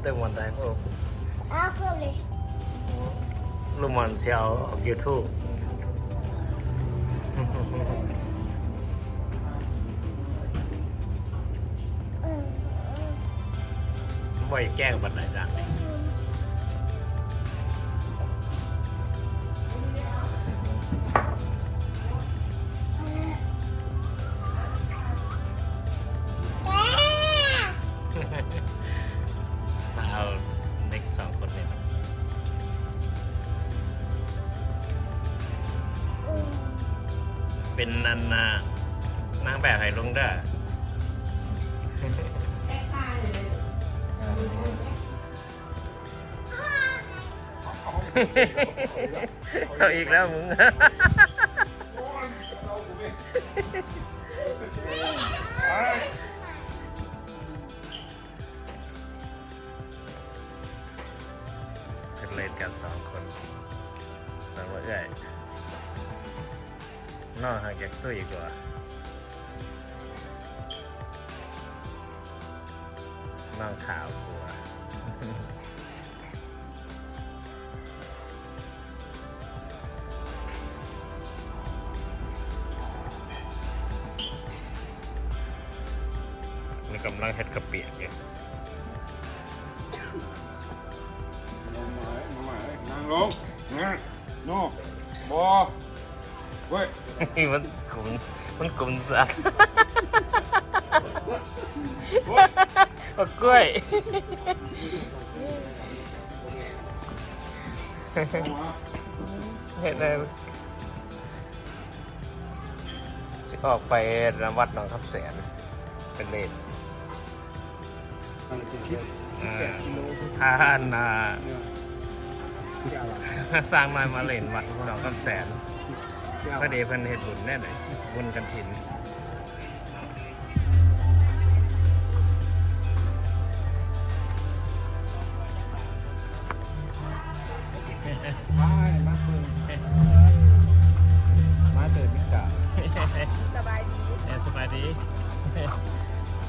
ແຕ່ມ່ວນໄດ້ບໍ່? ອ້າວ ເກີບເລີຍ. ລຸງມ່ອນຊິເອົາອອກຢູທູບ. ບໍ່ໄດ້ແກ້ງປານໃດນະ. ມາເອົາເດັກສອງຄົນນີ້ ເປັນອັນນ່າ ນາງແບບໃຫ້ລຸງເດີ. ເອົາອີກແລ້ວມຶງ. ເພິ່ນເລີນກັນສອງຄົນ ສອງເອື້ອຍ. ນ້ອງຫາກຢາກຕຸ້ຍກວ່າ ນ້ອງຂາວກວ່າ. ນີ້ກຳລັງເຮັດກະປຽກຢູ່. ນ້ອງໝາຍ ນ້ອງໝາຍ ນັ່ງລົງ. ໂນ ບໍ່ ເວີຍ ມັນກຸມ ມັນກຸມຊະ ບັກກ້ວຍ ເຮັດໄດ້. ຊິອອກໄປນຳວັດໜອງຄຳແສນ ເປັນເລນ ອ່າ ພາອັນນ່າ ຊ່າງນ້ອຍມາເລນວັດໜອງຄຳແສນ ພໍດີເພິ່ນເຮັດບຸນແນ່ໃດ ບຸນກະຖິນ. ມາ ມາເບິ່ງ ມາເຕີມມິກາ. ສະບາຍດີ ເອີ ສະບາຍດີ.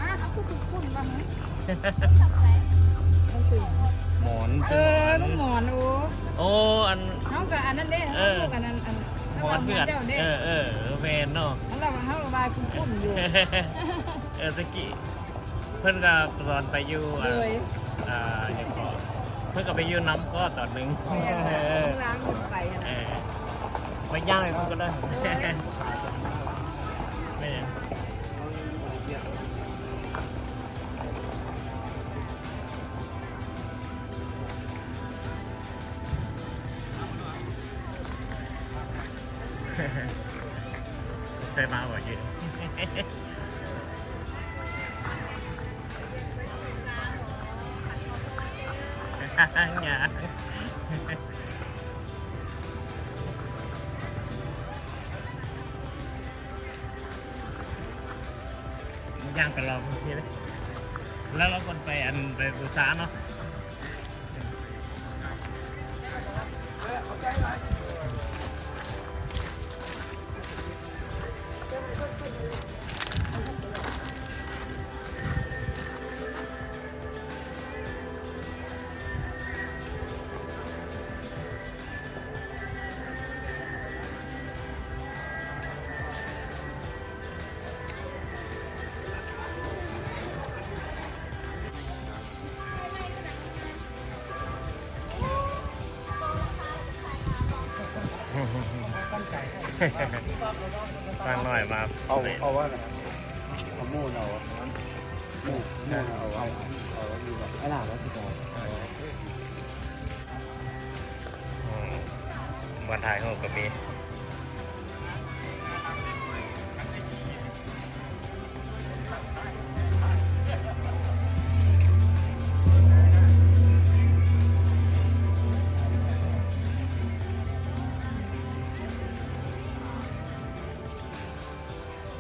ອ້າວ ເຂົາຄືຄຸ້ນໆວ່າ ຫື ມັນຊື່ຫຍັງ? ໝອນ ເອີ ລຸງໝອນ. ໂອ້ ໂອ້ ອັນ ເຮົາກໍອັນນັ້ນເດ້ ເອີ ເຮົາກໍອັນນັ້ນ ອັນ ໝອນເພື່ອນ ເຈົ້າເດ້. ເອີ ເອີ ແມ່ນເນາະ ອັນລະວ່າເຮົາວ່າຄຸ້ນໆຢູ່. ເອີ ຕະກີ້ ເພິ່ນກໍສອນໄປຢູ່ ໂດຍ ອ່າ ຫຍັງເກາະ ເພິ່ນກໍໄປຢູ່ນຳເກາະຕອນໜຶ່ງ. ແມ່ນແຫຼະ ເອີ ເວລາເພິ່ນໄປຫັ້ນນະ ເອີ ໄປຍ່າງໃຫ້ເພິ່ນກໍໄດ້. ໂດຍ ແມ່ນຫຍັງ ເຄີຍມາບໍ່? ຍ່າງໄປລອບເມືອງພີ້ເລີຍ ແລ້ວລາວເພິ່ນໄປ ອັນ ໄປບູຊາເນາະ. ຊ່າງນ້ອຍມາ ເອົາ ເອົາວ່ານະ ເອົາໝູນເອົາ ໝູ ໝູນເອົາ ເອົາ ເອົາຢູ່ບໍ່? ອັນນັ້ນວ່າຊິເອົາ ອືມ ບ່ອນຖ່າຍຮູບກໍມີ.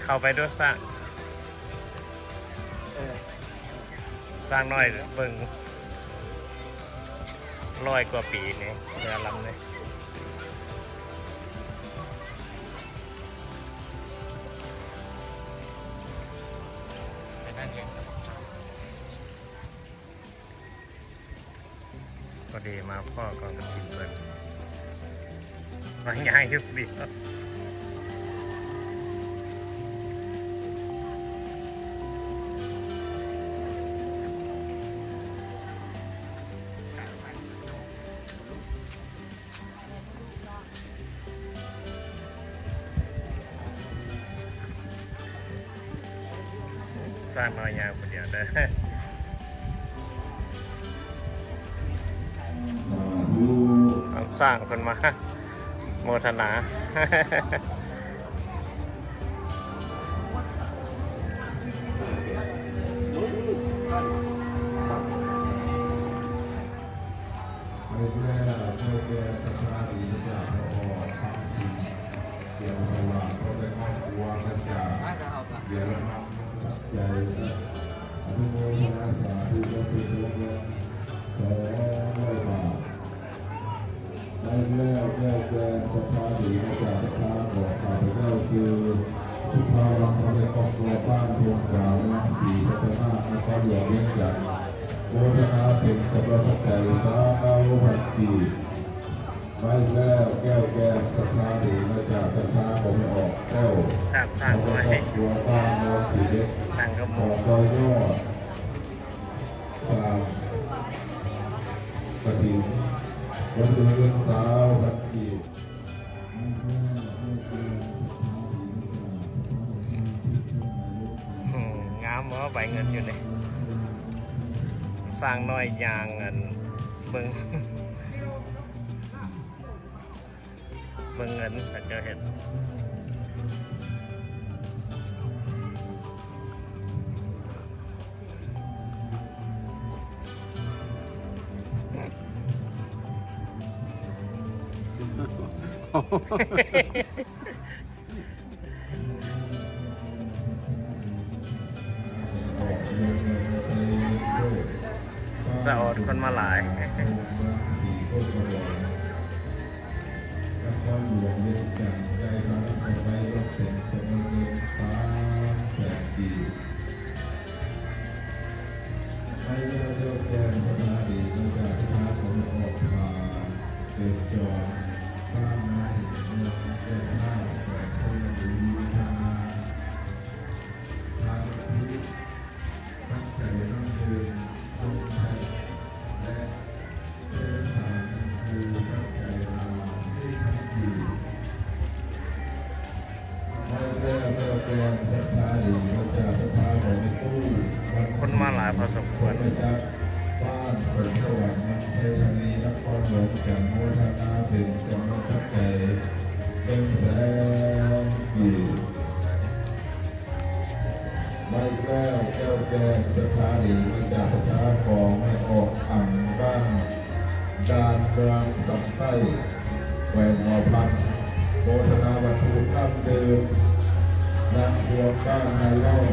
ເຂົ້າໄປດູຊ້າງ ເອີ ຊ້າງນ້ອຍເບິ່ງ ຮ້ອຍກວ່າປີນີ້ ເຮືອລຳນີ້. ໄປນັ່ງເລີຍ. ມາພໍ້ກອງກະຖິນເພິ່ນ ມາຍ່າງຢູ່ຜູ້ດຽວ. ຊ້າງນ້ອຍຍ່າງຜູ້ດຽວເດີ. ສາທຸ ນຳຊ້າງເພິ່ນມາໂມທະນາ. ໄປແລ້ວ ແກ້ວແກ່ສັດທາດີມາຈາກພະອອກ ຄຳສິງ ແກ້ວສະຫວ່າງ ພ້ອມດ້ວຍຄອບຄົວມາຈາກເຢຍລະມັນ ສັກໃຈ ອະນຸໂມທະນາສາທຸ ແລະ ເປັນໂຮງແຮມສອງຮ້ອຍບາດ. ໄປແລ້ວ ແກ້ວແກ່ສັດທາດີມາຈາກສັດທາຂອງຂ້າພະເຈົ້າ ຊື່ ສຸພາວັນ ພ້ອມດ້ວຍຄອບຄົວ ບ້ານທົ່ງກາວ ເມືອງສີສັດຕະນາກ ນະຄອນຫຼວງວຽງຈັນ ໂມທະນາເປັນກຳລັງໃຈ ຊາວພັນກີບ. ໄປແລ້ວ ແກ້ວແກ່ສັດທາດີມາຈາກສັດທາຂອງແມ່ອອກແຕ້ວ ຈາກຊ້າງນ້ອຍ ຄອບຄົວ ບ້ານໂນນຂີ້ເຫຼັກ ຊ້າງກະໝູ ສອງຮ້ອຍຍອດ ສາມກະຖິນ ລວມເປັນເງິນຊາວພັນກີບ. ອືມ ງາມບໍ່ ໃບເງິນຢູ່ນີ້ ຊ້າງນ້ອຍຍ່າງ ອັນ ເບິ່ງ ເບິ່ງເງິນເຂົາເຈົ້າເຮັດ. ສະອອດຄົນມາຫຼາຍ. ນະຄອນຫຼວງວຽງຈັນ ໄດ້ຮັບໄປລົດເປັນຈຳນວນເງິນສາມແສນກີບ. ໄປແລ້ວ ແກ້ວແກ່ສັດທາດີມາຈາກສັດທາຂອງແມ່ອອກ ພາເປັນຈອມ ບ້ານນາຫີນ ເມືອງແກ່ນທ້າວ ແຂວງໄຊຍະບູລີ ທາງ ທາງທີ່ ຕັ້ງໃຈນຳເດີນລົງແທນ ແລະ ເຊີນສານນຳຄູຕັ້ງໃຈລາວທີ່ທຳຢູ່. ໄປແລ້ວ ແກ້ວແກ່ສັດທາດີມາຈາກສັດທາຂອງແມ່ຕູ້ ຄົນມາຫຼາຍພໍສົມຄວນ ມາຈາກບ້ານສົມສະຫວັນ ເມືອງໄຊທານີ ນະຄອນຫຼວງວຽງຈັນ ໂມທະນາເປັນກຳລັງໃຈ ໜຶ່ງແສນກີບ. ໄປແລ້ວ ແກ້ວແກ່ສັດທາດີມາຈາກສັດທາຂອງແມ່ອອກອຳ ບ້ານດ່ານ ເມືອງສຳໄຕ້ ແຂວງຫົວພັນ ໂມທະນາວັດຖຸນ້ຳດື່ມ ນ້ຳຖ້ວມບ້ານນາລອງ.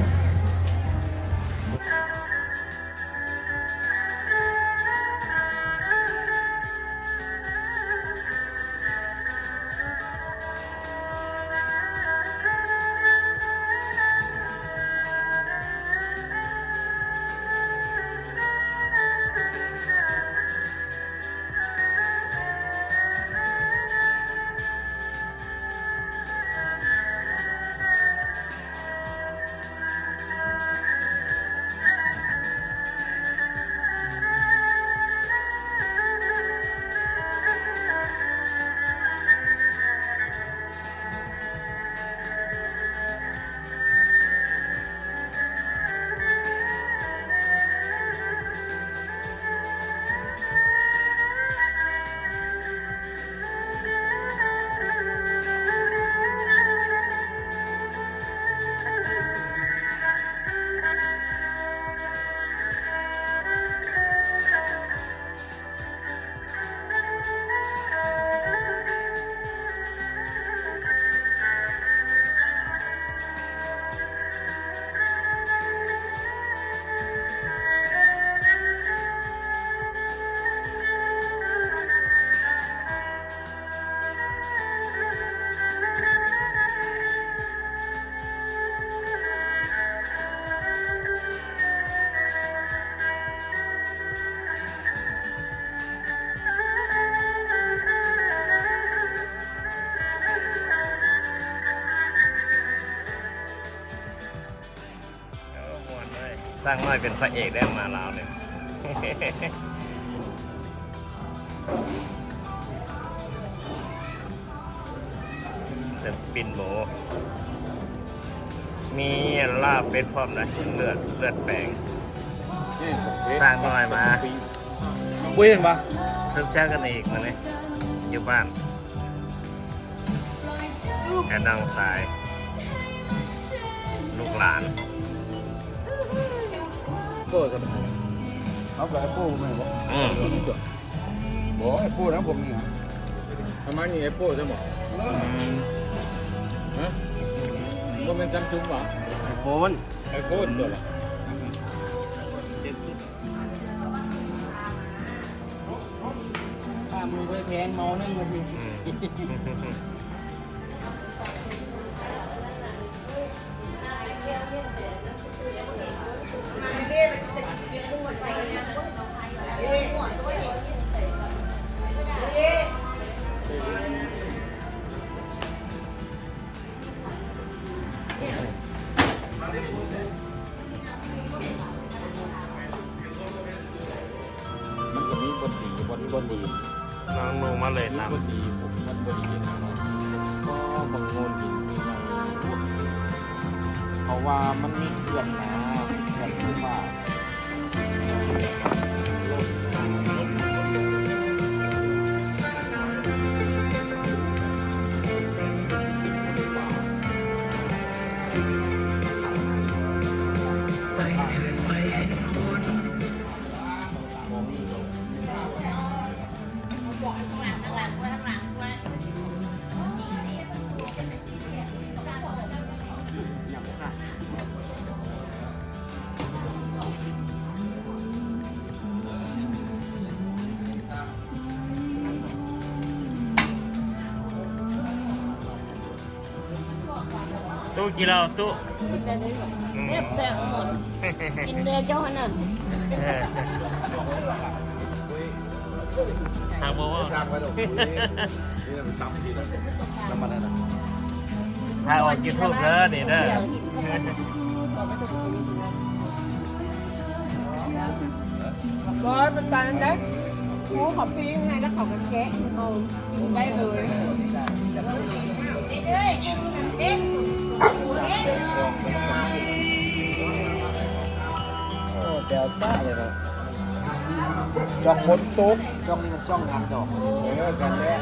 ຊ່າງນ້ອຍເປັນພະເອກແລ້ວ ມາລາວນີ້. ເປັນປີ້ນໝູ ມີລາບເປັດພ້ອມນະ ເລືອດ ເລືອດແປງ. ຊ່າງນ້ອຍມາ ບໍ່ເຫັນຫວາ? ເຊີນໆກັນອີກມື້ນີ້ ຢູ່ບ້ານ ແຕ່ນ້ອງຊາຍ ລູກຫຼານ. ເປີດກັນ ເອົາໄປໂປ້ແມ່ນບໍ່? ອືມ ບໍ່ ໄອ້ໂປ້ນະ ພວກນີ້ນະ ປະມານນີ້ ໄອ້ໂປ້ຊະບໍ່? ອືມ ຮະ ບໍ່ແມ່ນຊຳຊຸງຫວາ? ໄອໂຟນ ໄອໂຟນຕົວະ. ຄ່າມືໄປແພງເມົາໜຶ່ງວ່າຕິ. ອືມ. ມັນກໍມີບ່ອນດີ ບ່ອນ ບໍ່ດີ ນ້ອງໜູມາເລີຍ ມີ ນຳ ບໍ່ດີ ມັນບໍ່ດີນະເນາະ. ກໍບັກໂງນດີ ເພາະວ່າມັນມີເຂື່ອນນະ ເຂື່ອນ ຕູ້ກິນເຫຼົ້າຕູ້ ກິນແດ່ເດີ້ ອືມ ແຊບໆ ໝົດ ກິນແດ່ເຈົ້າຫັ້ນນະ. ເອີ ຫາກບໍ່ເວົ້າ ທາງໄວ້ດອກ ນີ້ມັນສາມສີ່ແລ້ວ ຈຳມາໄດ້ນະ ຖ່າຍອອກຢູທູບເດີນີ້ເດີ. ບໍ່ ມັນບານໄດ໋ ໝູເຂົາປີ້ງໃຫ້ ແລ້ວເຂົາກໍແກະໃຫ້ເຮົາກິນໄດ້ເລີຍ. ໂອ້ ແຊວຊະເລີຍເນາະ ຊ່ອງຝົນຕົກ ຊ່ອງນີ້ມັນຊ່ອງງານດອກ ເອີ ກັນແຫຼະ.